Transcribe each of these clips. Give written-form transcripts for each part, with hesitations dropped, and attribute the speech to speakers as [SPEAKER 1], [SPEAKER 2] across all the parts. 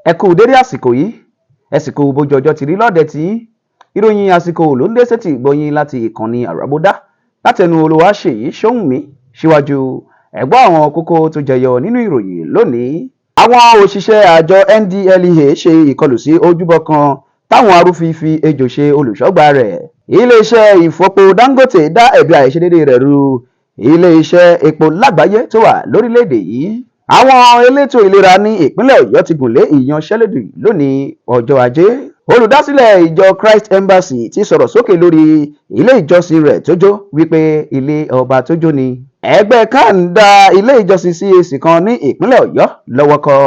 [SPEAKER 1] Ẹ kú dédé àsìkò yìí, ẹ sì kú bójú ọjọ́ ti rí lọ́dẹ tí ìròyìn àsìkò ló ń dé sétí ìgbọ́yín láti ìkànnì Àràbọ̀dá látẹnu Olúwaṣèyí Ṣóhùnmí. Síwájú, ẹ gbọ́ àwọn kókó tó jẹyọ nínú ìròyìn lónìí. Àwọn òṣìṣẹ́ àjọ NDLEA ṣe ìkọlù sí ojúbọ kan táwọn arúfin fi ejò ṣe olùṣọ́gbà rẹ̀. Iléeṣẹ́ ìfọpo Dangote dá ẹ̀bi àìṣedéédé rẹ̀ ru iléeṣẹ́ epo lágbàáyé tó wà lórílẹ̀‐èdè yìí. Àwọn elétò ìlera ní ìpínlẹ̀ Ọ̀yọ́ ti gùnlé ìyanṣẹ́lódì lónìí ọjọ́ Ajé. Olùdásílẹ̀ ìjọ Christ Embassy ti sọ̀rọ̀ sókè lórí ilé ìjọsìn rẹ̀ tó jó, wípé ilé ọba tó jó ni. Ẹgbẹ́ CAN dá ilé ìjọsìn CAC kan ní ìpínlẹ̀ Ọ̀yọ́ lọ́wọ́ kọ́.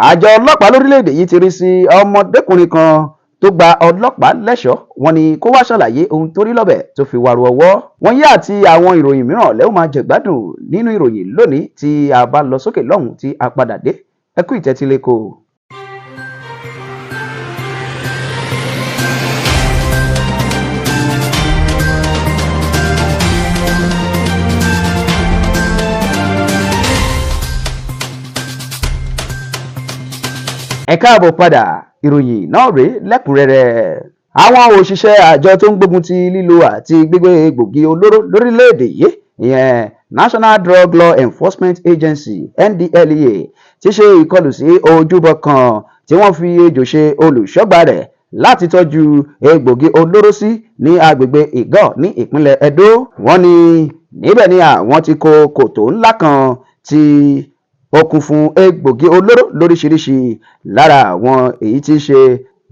[SPEAKER 1] Àjọ ọlọ́pàá lórílẹ̀‐èdè yìí ti rí sí ọmọdékùnrin kan tó gba ọlọ́pàá lẹ́ṣọ̀ọ́. Wọ́n ní kó wá ṣàlàyé ohun tó rí lọ́bẹ̀ tó fi wàrú ọwọ́. Wọ́n yí àti àwọn ìròyìn mìíràn lẹ́wọ̀n máa jẹ̀gbádùn nínú ìròyìn lónìí tí a bá lọ sókè lọ́hùn tí a padà dé. Ẹ kú ìtẹ́tíléko. Ẹ káàbọ̀ padà, ìròyìn náà rèé lẹ́kùnrẹ́rẹ́. Àwọn òṣìṣẹ́ àjọ tó ń gbógun ti lílo àti gbígbé egbògi olóró lórílẹ̀‐èdè yìí, ìyẹn National Drug Law Enforcement Agency, NDLEA, ti ṣe ìkọlù sí ojúbọ kan tí wọ́n fi ejò ṣe olùṣọ́gbà rẹ̀ láti tọ́jú egbògi olóró sí ní agbègbè Ìgọ́ ní ìpínlẹ̀ Edo. Wọ́n ní níbẹ̀ ni àwọn ti kó kòtò ńlá kan tí ó kún fún egbògi olóró lóríṣiríṣi, lára àwọn èyí tí í ṣe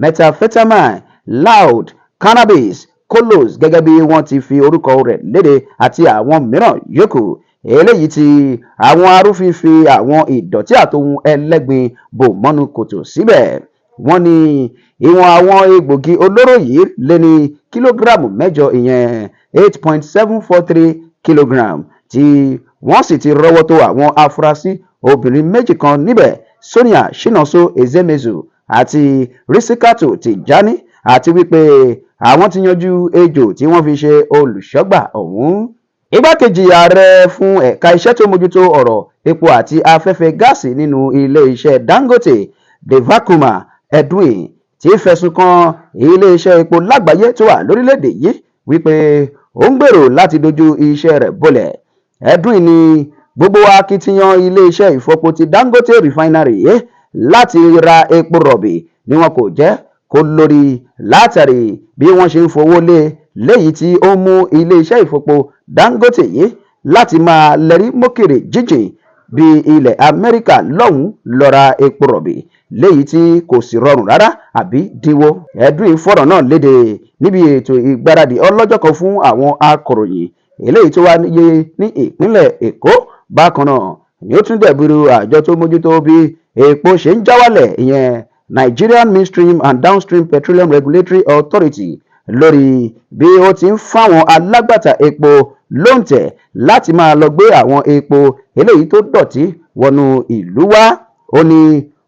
[SPEAKER 1] methamphetamine, loud, cannabis, colos gẹ́gẹ́ bí wọ́n ti fi orúkọ rẹ̀ léde, àti àwọn mìíràn yòókù, eléyìí tí àwọn arúfin fi àwọn ìdọ̀tí àtohun ẹlẹ́gbin bò mọ́nú kòtò síbẹ̀. Wọ́n ní ìwọ̀n àwọn egbògi olóró yìí lé ní kìlógíráàmù 8, ìyẹn 8.743 kilogram, tí wọ́n sì ti rọ́wọ́ tó àwọn afurasí obìnrin méjì kan níbẹ̀, Sonia Chinonso Ezemezu àti Risikatu Tijani, àti wípé àwọn ti yanjú ejò tí wọ́n fi ṣe olùṣọ́gbà ọ̀hún. Igbákejì ààrẹ fún ẹ̀ka iṣẹ́ tó mójútó ọ̀rọ̀ epo àti afẹ́fẹ́ gáàsì nínú iléeṣẹ́ Dangote, Devakuma Edwin, ti fẹ̀sùn kan iléeṣẹ́ epo lágbàáyé tó wà lórílẹ̀‐èdè yìí wípé ó ń gbèrò láti dojú iṣẹ́ rẹ̀ bolẹ̀. Edwin ní gbogbo akitiyan iléeṣẹ́ ìfọpo ti Dangote Refinery láti ra epo rọ̀bì ni wọn kò jẹ́ kó lórí, látàrí bí wọ́n ṣe ń fowó lé léyìí tí ó mú iléeṣẹ́ ìfọpo Dangote yìí láti máa lẹ́rí mókèrè jíjìn bí ilẹ̀ Amẹ́ríkà lọ́hùn-ún lọ ra epo rọ̀bì, léyìí tí kò sì rọrùn rárá àbí dínwó. Edwin fọ̀rọ̀ náà léde níbi ètò ìgbáradì ọlọ́jọ́ kan fún àwọn akọ̀ròyìn eléyìí tó wáyé ní ìpínlẹ̀ Èkó. Bákan náà ni ó tún dẹ̀bùrú àjọ tó mójútó bí epo ṣe ń já wálẹ̀, ìyẹn Nigerian Midstream and Downstream Petroleum Regulatory Authority, lórí bí ó ti ń fáwọn alágbàtà epo lóǹtẹ̀ láti máa lọ gbé àwọn epo eléyìí tó dọ̀tí wọnú ìlú wá. Ó ní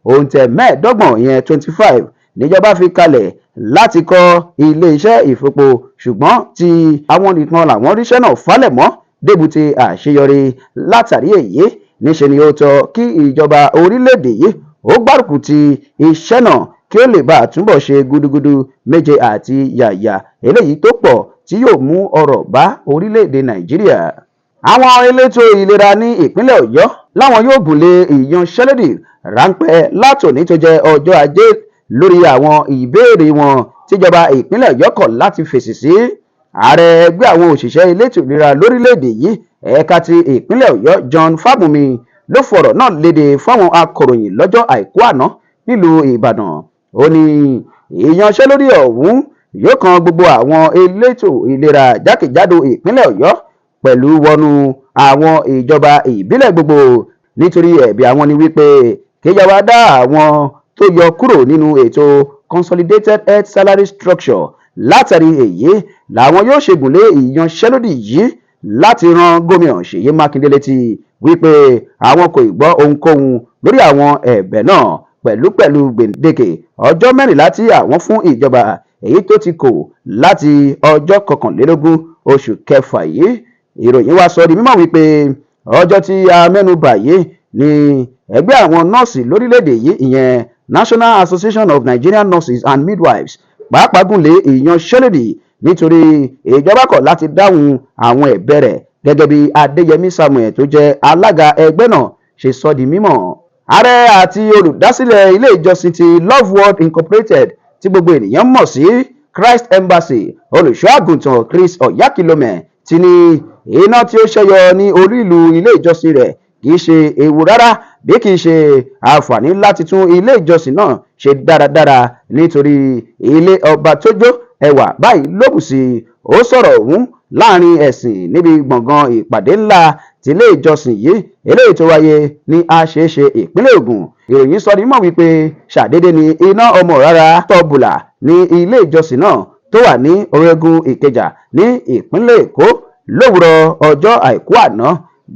[SPEAKER 1] òǹtẹ̀ 25, ìyẹn 25, níjọba fi kalẹ̀ láti kọ́ iléeṣẹ́ ìfọpo, ṣùgbọ́n tí àwọn nìkan làwọn ríṣẹ́ náà falẹ̀ mọ́ débùté àṣeyọrí. Látàrí èyí, níṣe ni ó tọ́ kí ìjọba orílẹ̀-èdè yìí ó gbárùkù ti iṣẹ́ náà kí ó lè bá a túbọ̀ ṣe gudugudu méje àti yàyà eléyìí tó pọ̀ tí yóò mú ọrọ̀ bá orílẹ̀-èdè Nàìjíríà. Àwọn elétò ìlera ní ìpínlẹ̀ Ọ̀yọ́ láwọn yóò gùnlé ìyanṣẹ́lódì ráńpẹ́ látòní tó jẹ́ ọjọ́ Ajé lórí àwọn ìbéèrè wọn tíjọba ìpínlẹ̀ Ọ̀yọ́ kọ̀ láti fèsì sí. Ààrẹ ẹgbẹ́ àwọn òṣìṣẹ́ elétò ìlera lórílẹ̀‐èdè yìí, ẹ̀ka ti ìpínlẹ̀ Ọ̀yọ́, John Fábùnmi, ló fọ̀rọ̀ náà léde fáwọn akọ̀ròyìn lọ́jọ́ Àìkú àná nílùú Ìbàdàn. Ó ní ìyanṣẹ́lódì ọ̀hún yóò kan gbogbo àwọn elétò ìlera jákèjádò ìpínlẹ̀ Ọ̀yọ́ pẹ̀lú wọnú àwọn ìjọba ìbílẹ̀ gbogbo, nítorí ẹ̀bi àwọn ni wípé kíjọba dá àwọn tó yọ kúrò nínú ètò Consolidated Health Salary Structure. Látàrí èyí làwọn yóò ṣe gùnlé ìyanṣẹ́lódì yìí láti rán gómìnà Ṣèyí Mákindé létí wípé àwọn kò gbọ́ ohunkóhun lórí àwọn ẹ̀bẹ̀ náà, pẹ̀lú gbèdéke ọjọ́ 14 tí àwọn fún ìjọba, èyí tó ti kò láti ọjọ́ 21 oṣù kẹfà yìí. Ìròyìn wá sọ di mímọ̀ wípé ọjọ́ tí a mẹ́nu bà yìí ni ẹgbẹ́ àwọn nọ́ọ̀sì lórílẹ̀‐èdè yìí, ìyẹn National Association of Nigerian Nurses and Midwives pàápàá gùn lé ìyanṣẹ́lódì nítorí ìjọba kọ̀ láti dáhùn àwọn ẹ̀bẹ̀ rẹ̀, gẹ́gẹ́ bí Adéyẹmí Samuel tó jẹ́ alága ẹgbẹ́ náà ṣe sọ di mímọ̀. Ààrẹ àti olùdásílẹ̀ ilé ìjọsìn ti Love World Incorporated tí gbogbo ènìyàn mọ̀ sí Christ Embassy, Olùṣọ́ Àgùntàn Chris Oyakhilome, ti ní iná tí ó ṣẹ́yọ ní olú ìlú ilé ìjọsìn rẹ̀ kì í ṣe ewu rárá, bí kì í ṣe àǹfààní láti tún ilé ìjọsìn náà ṣe dáradára, nítorí ilé ọba tó jó, ẹwà báyìí ló bù sí. Ó sọ̀rọ̀ ọ̀hún láàrin ẹ̀sìn níbi gbọ̀ngàn ìpàdé ńlá tilé ìjọsìn yìí, eléyìí tó wáyé ní àṣeéṣe ìpínlẹ̀ Ògùn. Ìròyìn sọ ní mọ̀ wípé ṣàdédé ni iná ọmọ rárá tọ́bùlà ní ilé ìjọsìn náà tó wà ní Oregun, Ìkẹjà ní ìpínlẹ̀ Èkó lówùrọ̀ ọjọ́ Àìkú àná,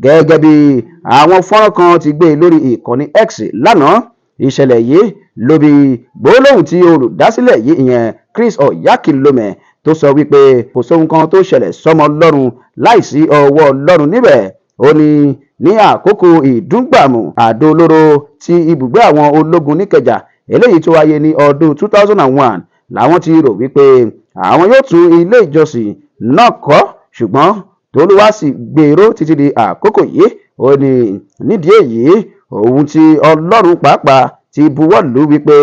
[SPEAKER 1] gẹ́gẹ́ bí àwọn fọ́nrán kan ti gbé lórí ìkànnì X lánàá. Ìṣẹ̀lẹ̀ yìí ló bí gbólóhùn tí olùdásílẹ̀ yìí, ìyẹn Chris Oyakhilome, tó sọ wípé kò sóhun kan tó ṣẹlẹ̀ sọ́mọ Ọlọ́run láìsí ọwọ́ Ọlọ́run níbẹ̀. Ó ní ní àkókò ìdúngbàmù àdó olóró tí ibùgbé àwọn ológun nìkẹjà, eléyìí tó wáyé ní ọdún 2001, làwọn ti rò wípé àwọn yóò tún ilé ìjọsìn náà kọ́, ṣùgbọ́n tolúwa sì gbèrò títí di àkókò yìí. Ó ní nídìí èyí, ohun tí Ọlọ́run pàápàá ti buwọ́ lù wípé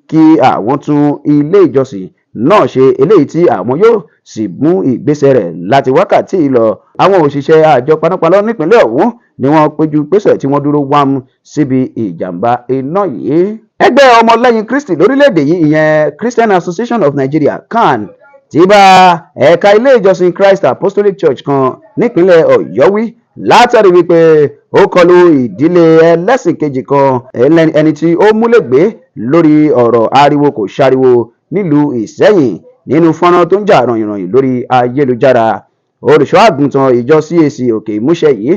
[SPEAKER 1] kí àwọn tún ilé ìjọsìn náà ṣe, eléyìí tí àwọn yóò sì mú ìgbésẹ̀ rẹ̀ láti wákàtí yìí lọ. Àwọn òṣìṣẹ́ àjọ panápaná nípìnlẹ̀ ọ̀hún ni wọ́n péjú pésẹ̀ tí wọ́n dúró wámú síbi ìjàmbá iná yìí. Ẹgbẹ́ Ọmọlẹ́yìn Kristi lórílẹ̀‐èdè yìí, ìyẹn Christian Association of Nigeria, CAN, ti bá ẹ̀ka ilé ìjọsìn Christ Apostolic Church kan nípínlẹ̀ Ọ̀yọ́ wí látàrí wípé ó kọlu ìdílé ẹlẹ́sìn kejì kan, ẹni tí ó múlẹ̀gbé lórí ọ̀rọ̀ ariwo kò ṣariwo nílùú Ìsẹ́yìn. Nínú fọ́nrán tó ń jà ròhìnròhìn lórí ayélujára, olùṣọ́ àgùntàn ìjọ CAC Òkè Ìmúṣẹ yìí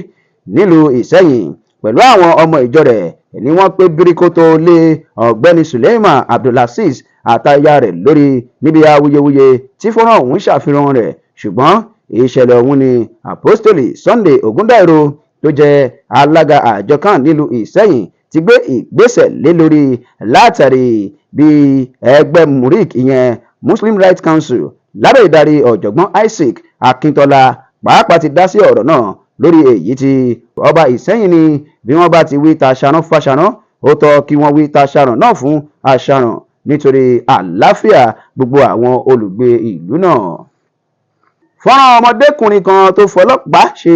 [SPEAKER 1] nílùú Ìsẹ́yìn pẹ̀lú àwọn ọmọ ìjọ rẹ̀ ni wọ́n pé bíríkótó lé Ọ̀gbẹ́ni Suleiman Abdulazeez àtaya rẹ̀ lórí níbi awuyewuye tí fọ́nrán ọ̀hún ṣàfihàn rẹ̀. Ṣùgbọ́n ìṣẹ̀lẹ̀ ọ̀hún ni Apostoli Sunday Ogundairo tó jẹ́ alága àjọ CAN nílùú Ìsẹ́yìn ti gbé ìgbésẹ̀ lé lórí, látàrí bí ẹgbẹ́ MURIC, ìyẹn Muslim Rights Council, lábẹ́ ìdarí Ọ̀jọ̀gbọ́n Isaac Akíntola pàápàá ti dá sí ọ̀rọ̀ náà lórí èyí tí ọba Ìsẹ́yìn ní bí wọ́n bá ti wí ta ṣaná fàṣàná, ó tọ́ kí wọ́n wí ta ṣaràn náà fún àṣàràn, nítorí àlàáfíà gbogbo àwọn olùgbé ìlú náà. Fọ́nrán ọmọdékùnrin kan tó fọlọ́pàá ṣe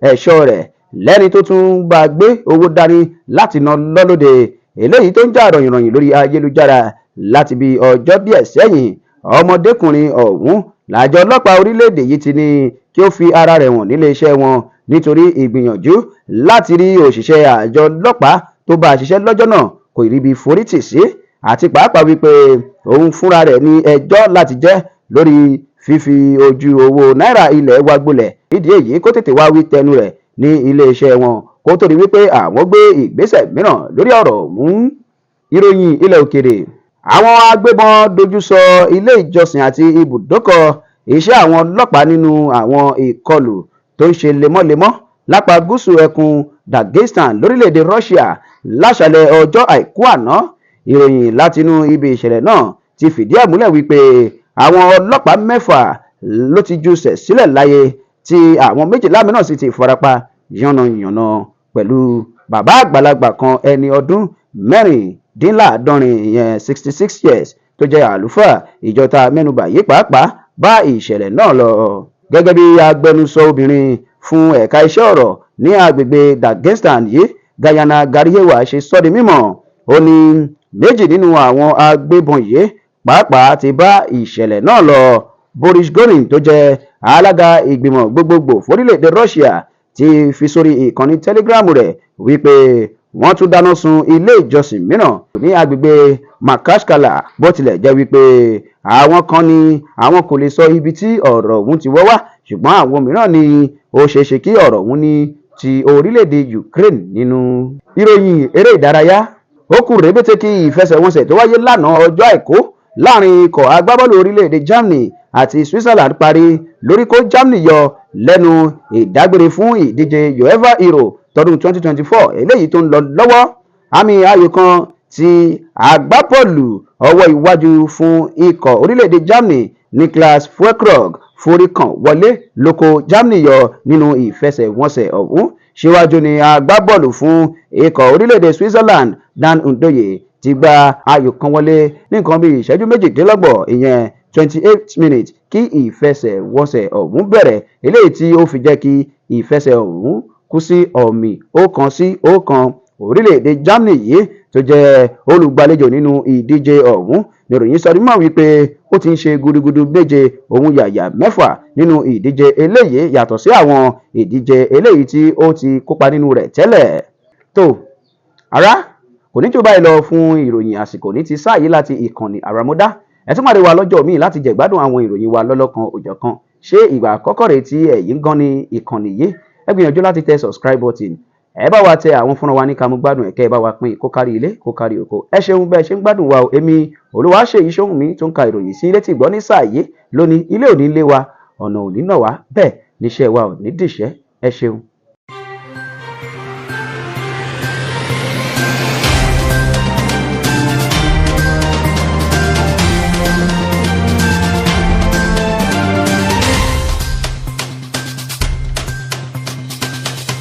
[SPEAKER 1] ẹ̀ṣọ́ rẹ̀ lẹ́ni tó tún bá gbé owó dání láti ná lọ́lọ́dẹ, eléyìí tó ń jà ròyìnròyìn lórí ayélujára láti bí ọjọ́ díẹ̀ sẹ́yìn. Ọmọdékùnrin ọ̀hún làjọ ọlọ́pàá orílẹ̀-èdè yìí ti ní kí ó fi ara rẹ̀ hàn níléeṣẹ́ wọn, nítorí ìgbìyànjú láti rí òṣìṣẹ́ àjọ ọlọ́pàá tó bá a ṣiṣẹ́ lọ́jọ́ náà kò ríbi forítì sí, àti pàápàá wípé òun fúnra rẹ̀ ní ẹjọ́ láti jẹ́ lórí fífi ojú owó náírà ilẹ̀ wa gbolẹ̀. Nídìí èyí, kó tètè wá wí tẹnu rẹ̀ ní iléeṣẹ́ wọn kó tó di wípé àwọn gbé ìgbésẹ̀ mìíràn lórí ọ̀rọ̀ ọ̀hún. Ìròyìn ilẹ̀ òkèèrè: àwọn agbébọn dojú sọ ilé ìjọsìn àti ibùdókọ̀ iṣẹ́ àwọn ọlọ́pàá nínú àwọn ìkọlù tó ń ṣe lemọ́lemọ́ lápá gúúsù ẹkùn Dagestan lórílẹ̀‐èdè Russia láṣàlẹ̀ ọjọ́ Àìkú àná. Ìròyìn látinú ibi ìṣẹ̀lẹ̀ náà ti fìdí ẹ̀ múlẹ̀ wípé àwọn ọlọ́pàá 6 ló ti jùṣẹ̀ sílẹ̀ láyé, tí àwọn 12 mìíràn sì ti farapa yánnayànna, pẹ̀lú bàbá àgbàlagbà kan, ẹni ọdún 76, ìyẹn 66 years, tó jẹ́ àlùfáà ìjọ tá a mẹ́nubà yìí pàápàá bá ìṣẹ̀lẹ̀ náà lọ. Gẹ́gẹ́ bí agbẹnusọ obìnrin fún ẹ̀ka iṣẹ́ ọ̀rọ̀ ní agbègbè Dagestan yìí, Gayana Gariyewa, ṣe sọ di mímọ̀, ó ní méjì nínú àwọn agbébọn yìí pàápàá ti bá ìṣẹ̀lẹ̀ náà lọ. Boris Gorin tó jẹ́ alága ìgbìmọ̀ gbogbogbò fórílẹ̀-èdè Russia ti fi sórí ìkànnì Telegram rẹ̀ wípé wọ́n tún dáná sun ilé ìjọsìn mìíràn ní agbègbè Makhachkala, bó tilẹ̀ jẹ́ wípé àwọn kan ní àwọn kò lè sọ ibi tí ọ̀rọ̀ ọ̀hún ti wọ́ wá, ṣùgbọ́n àwọn mìíràn ní ó ṣeéṣe kí ọ̀rọ̀ ọ̀hún ní ti orílẹ̀-èdè Ukraine nínú. Ìròyìn eré ìdárayá: ó kù rébété kí ìfẹsẹ̀wọnsẹ̀ tó wáyé lánàá ọjọ́ Àìkú láàrin ikọ̀ agbábọ́ọ̀lù orílẹ̀-èdè Germany àti Switzerland parí lórí kó Germany yọ lẹ́nu ìdágbére fún ìdíje UEFA Euro tọdún 2024 eléyìí tó ń lọ lọ́wọ́. Àmì ayò kan tí Tí agbábọ́ọ̀lù ọwọ́ iwájú fún ikọ̀ orílẹ̀-èdè Germany, Niklas Füllkrug, forí kan wọlé ló kó Germany yọ nínú ìfẹsẹ̀wọnsẹ̀ ọ̀hún. Síwájú ni agbábọ́ọ̀lù fún ikọ̀ orílẹ̀-èdè Switzerland, Dan Ndoye, ti gba ayò kan wọlé ní nǹkan bíi ìṣẹ́jú 28, ìyẹn 28 minutes, kí ìfẹsẹ̀wọnsẹ̀ ọ̀hún bẹ̀rẹ̀, eléyìí tí ó fi jẹ́ kí ìfẹsẹ̀ ọ̀hún kú sí ọ̀mì 1-1. Orílẹ̀-èdè Germany yìí tó jẹ́ olùgbàlejò nínú ìdíje ọ̀hún, níròyìn sọ mímọ̀ wípé ó ti ń ṣe gudugudu méje òun yàyà mẹ́fà nínú ìdíje eléyìí, yàtọ̀ sí àwọn ìdíje eléyìí tí ó ti kópa nínú rẹ̀ tẹ́lẹ̀. Tó ará, kò ní jù báyìí lọ fún ìròyìn àsìkò ní ti sáà yìí láti ìkànnì Àràmọ́dá. Ẹ tún pàdé wa lọ́jọ́ míì láti jẹ̀gbádùn àwọn ìròyìn wa lọ́lọ́kan òjọ̀kan. Ṣé ìgbà àkọ́kọ́ rèé tí ẹ̀yin gan ní ìkànnì yìí? Ẹ gbìyànjú láti tẹ subscribe button, ẹ bá wa tẹ àwọn fúnra wa ní ká mú gbádùn ẹ̀kẹ́, ẹ bá wa pín kó kárí ilé, kó kárí oko. Ẹ ṣeun bẹ́ẹ̀ ṣe ń gbádùn wa o. Èmi Olúwaṣèyí Ṣóhùnmí tó ń ka ìròyìn sí létí ìgbọ́ ní sáà yìí lónìí, ilé ò ní lé wa, ọ̀nà ò ní nà wá, bẹ́ẹ̀ níṣẹ́ wa ò ní dìṣẹ́. Ẹ ṣeun.